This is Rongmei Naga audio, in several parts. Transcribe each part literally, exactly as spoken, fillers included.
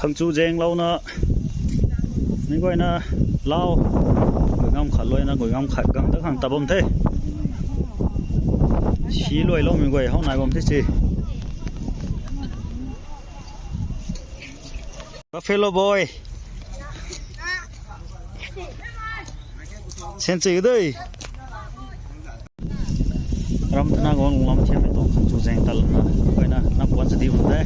Khangchu zenglouna, mi guayna lau, gui ngam khat luaina, gui ngam khat gang ta khang tat bam the. Si luailoumei guay how nai bam the si. Buffalo boy. Sen chui dei. Ram thana guang lam thiam mei tuang khangchu zeng talna, guayna nam guan sa di bam the.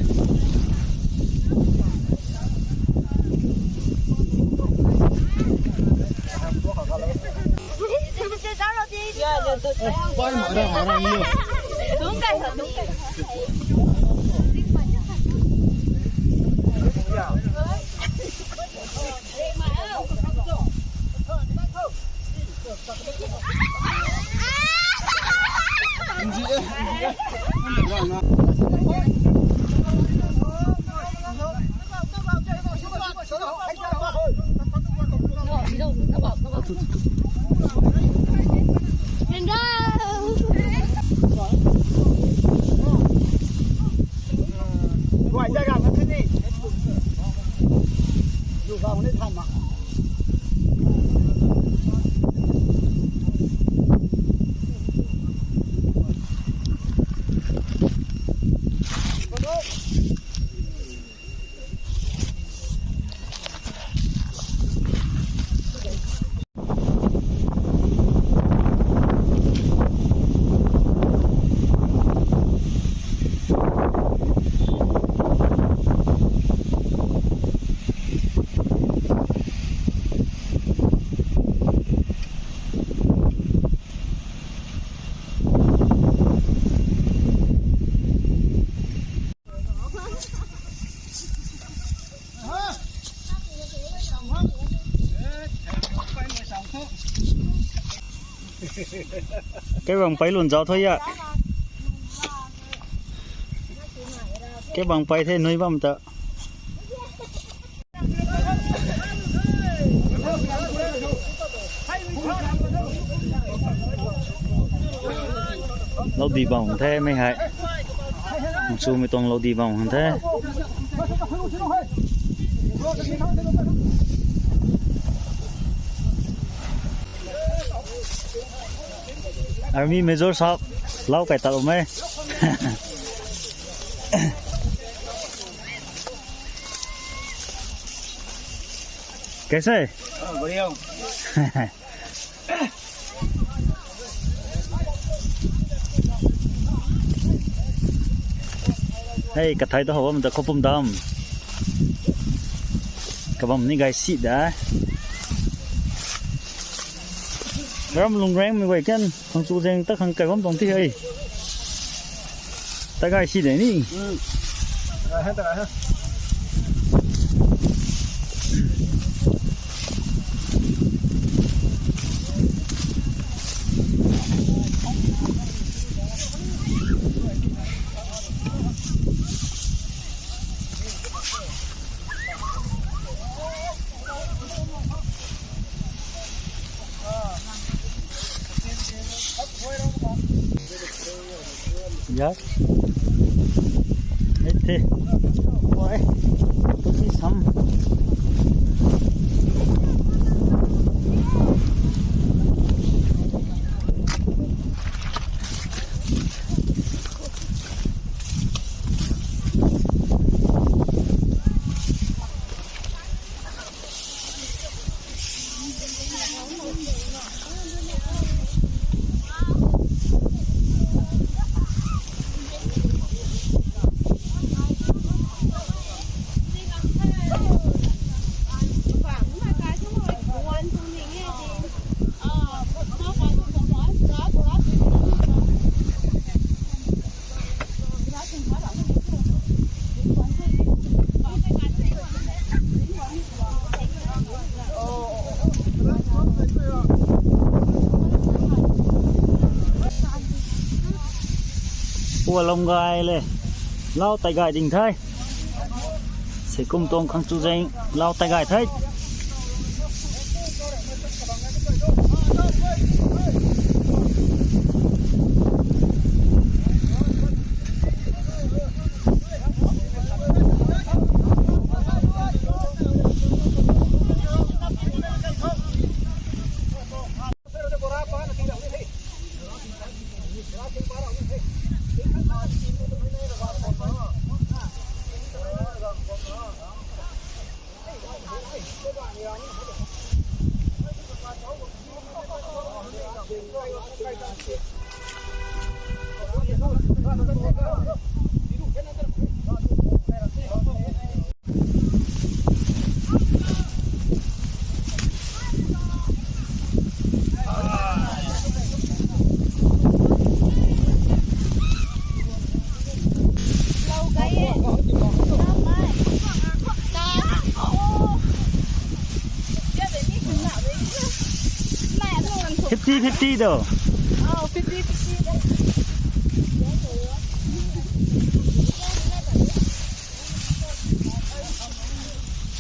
Kei bang pei lun zau thu ya. Kei bang pei the nui bam ta. Lou di bam the mei hei. Chu mei tuang lou di bam the. Army Major sahab, lau kai ta lou mei. Kaise? Ah, बढ़िया हूँ। Hei, kathai ta how bam ta khou pum dam. Kabam ni gay si da. Ram lung reng mei guay kan, khang chu zeng ta khang kai bam tuang ti hei. Ta gay si de ni. Hmm. Ta gay ha, ta gay ha. Yes. Ê, the. Oi. Tu si sam. Ua lam gay le. Lau tai gay ding the. Sei kum tuang khang chu zeng lau tai gay the. Fifty fifty do. Oh, fifty fifty do.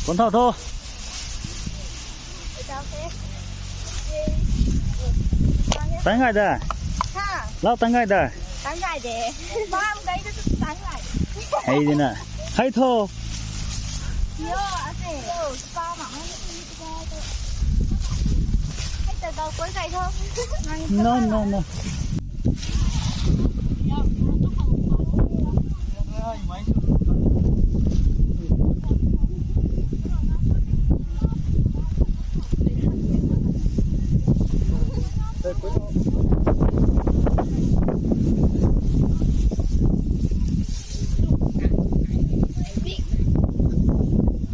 Kon thau tho. Tang gai da. Ha? Lau tang gai da. Tang gai de. Bam gai de tang gai. Hei de na. Hei tho. Yo, ase. Yo, pa ma. Hei ta dau koi gai tho. No, no, no.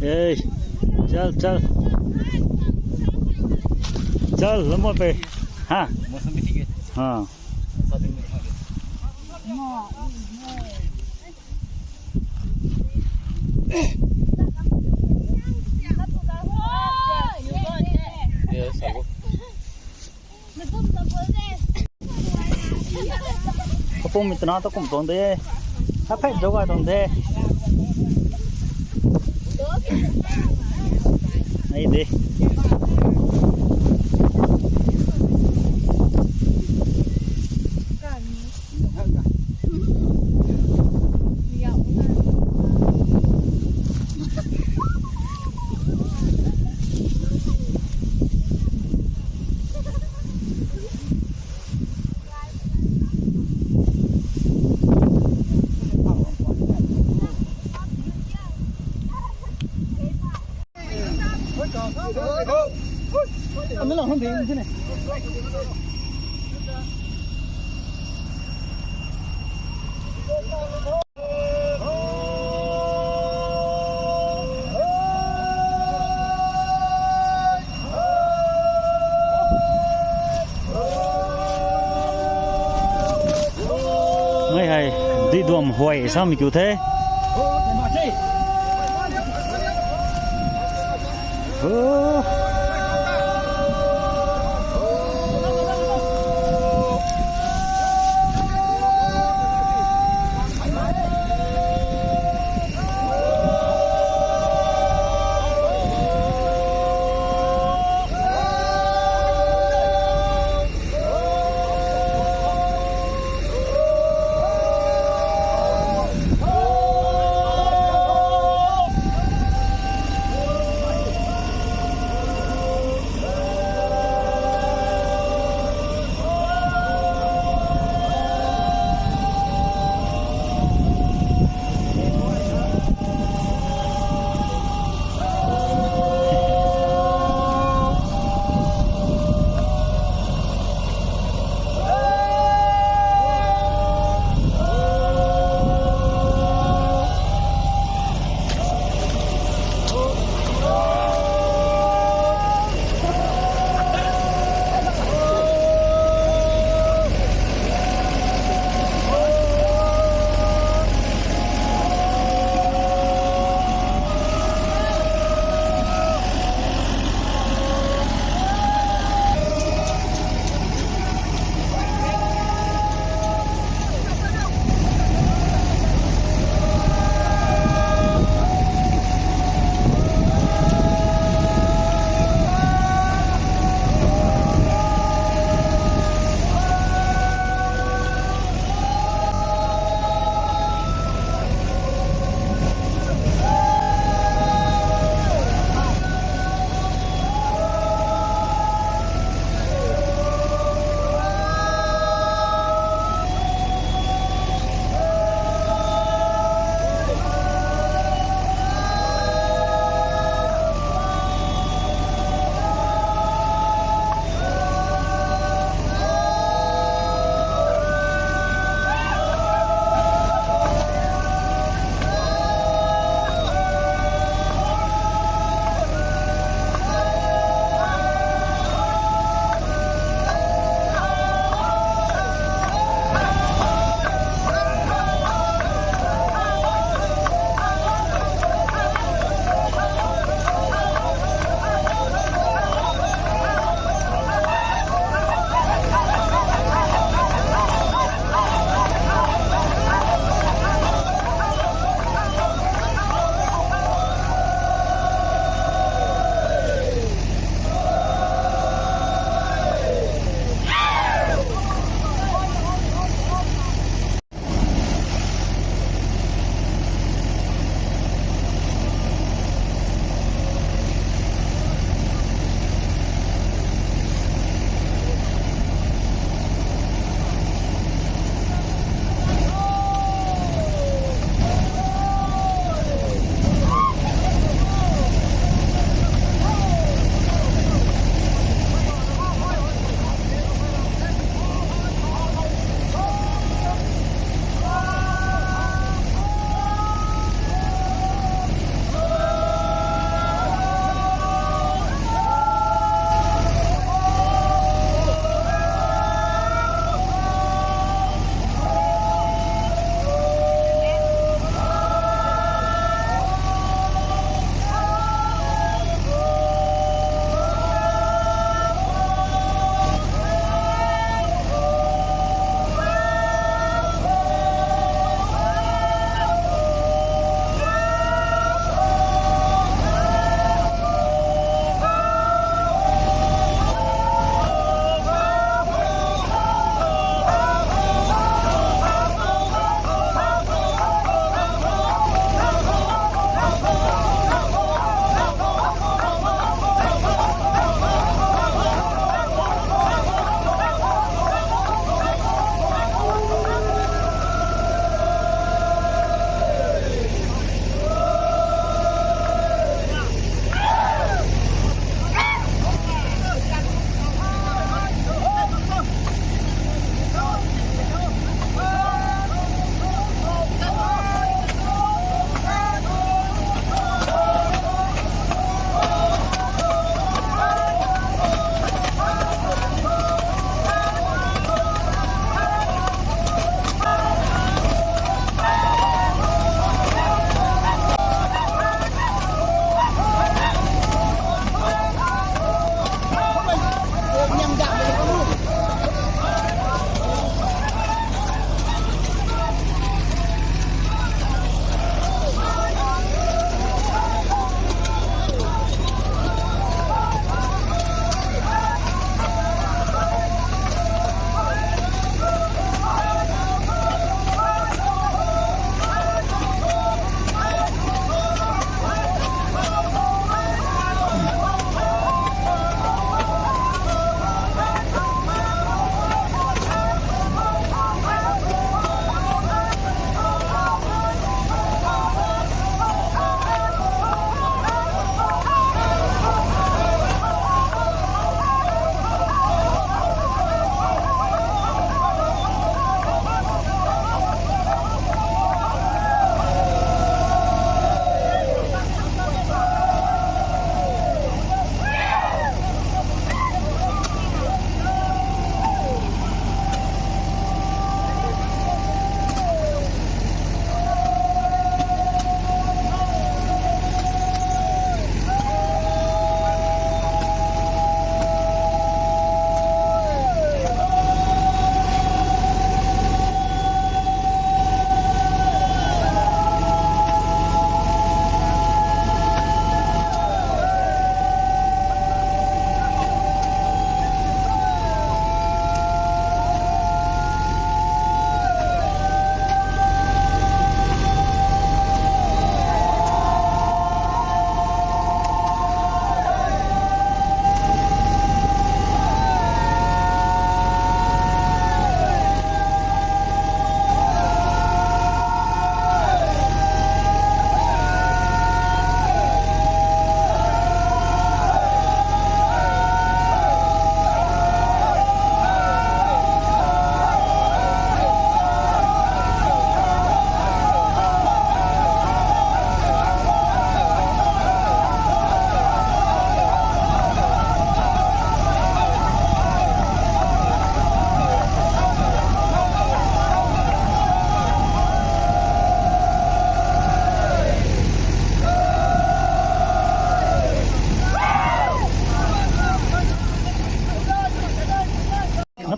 ए, चल, चल। चल, लम्बा पे। हाँ। मौसम भी ठीक है। हाँ। सात दिन में दिखा दे। ये sago. Kapum mi twna ta kum tuang de. Haphet zauc gay tuang de. Nei de. Mei hei, di duam huay samei kiu the.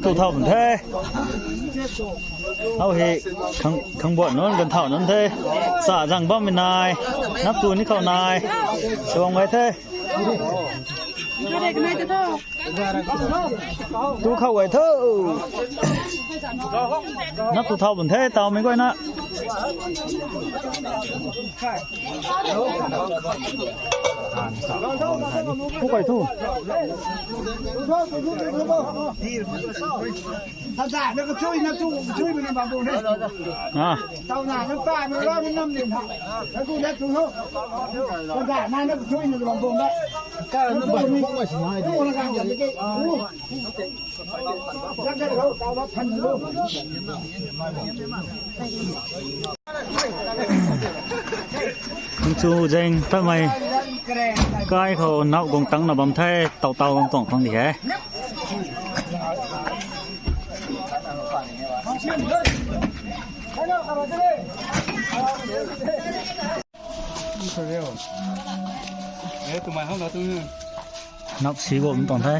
Tu thau bam the. Hau hei khang, khang buat nunc, ganv thau nunc the. Sa zang bammei nai. Nap tu ni khou nai. Suang gay the. Tu khou gay tho. Nap tu thau bam the, tau mei guayna. Ku kai thu. Tau na na kachui na tu kachui na bam bung ne. Ah. Tau na na pa na la na nam ne na. Na ku na tu ho. Tau na na na kachui na bam bung ne. Ka na bam bung ma si nai. Tu na ka ya ke. Kung chu zeng tamei kai khou nau guang tang na bam the, tau tau guang tuang tuang di he. Nap si bo tuang the.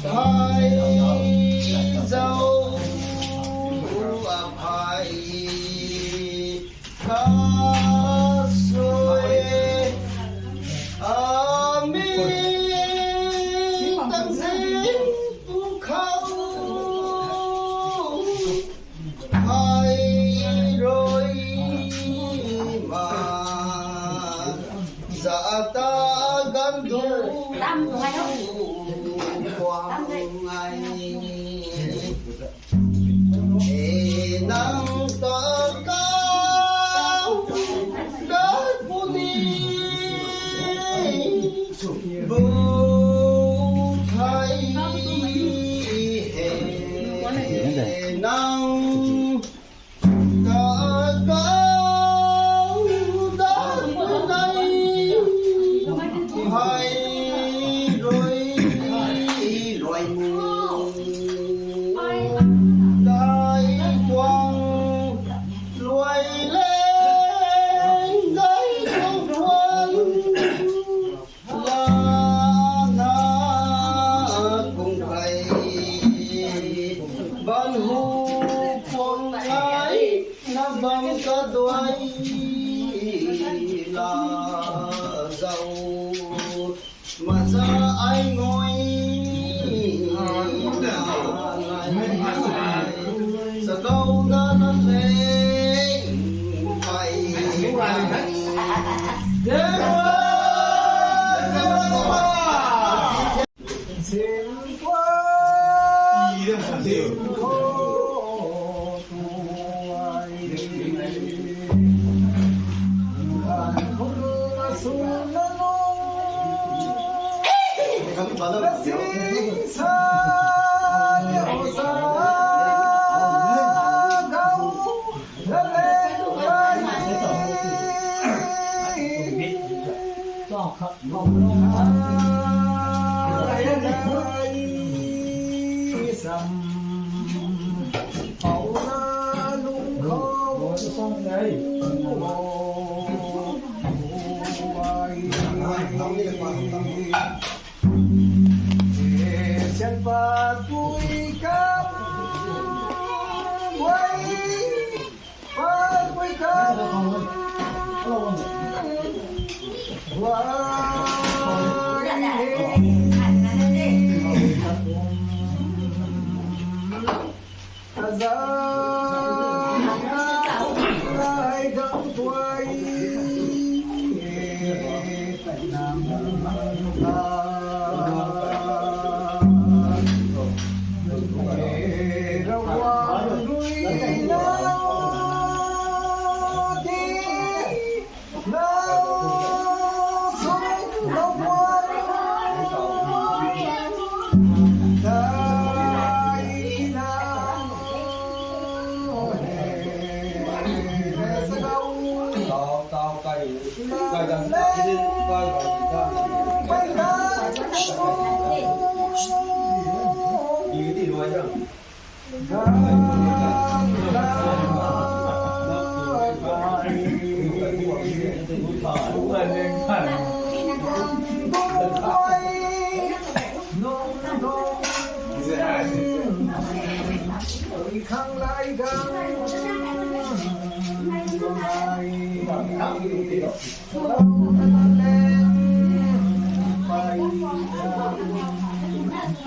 Hai zau aphai ka sui, ami tang zin pu khou hai rui ma zata gandu kuang ai. E nang ta kau dai puni bu thai he nang ta kau dai puni hai rui rui mu dai tuang luai leng dai tuang tuang lana kung kai ban hu kuang ai na bam ka duai la zau. Maza ai ngoi na lai sa kau na na leng pai.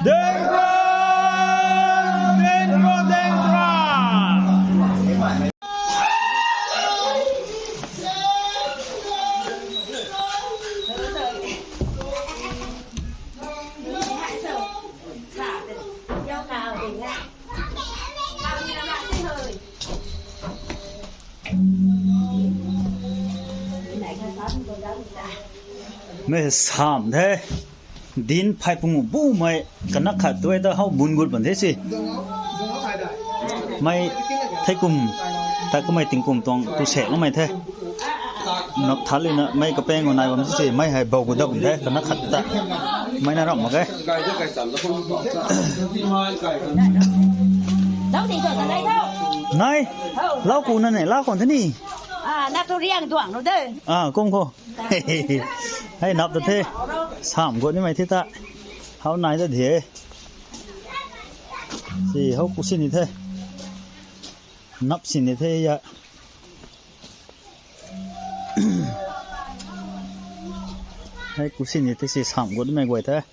Dendro! Dendro, dendro! Mei sam the. Din phai pungu bumei kanak khat tu e ta hau bun gut ban the si. Mei thei kum, ta kumei tingkum tuang tu sek lamei the. Nak thal lina mei kapeng nai bam si, mei hei bau gu dam the, kanak khat ta. Mei na ram mak e. Nai, lau ku na ne, lau kon the ni. Ah, na tu riang duang nu de. Ah, kum ko. Hei nap ta the. Sam gu nimei the ta. Hau nai ta the. Si hou ku sini the. Nap sini the ya. Hei ku sini the si sam gut mei guay the.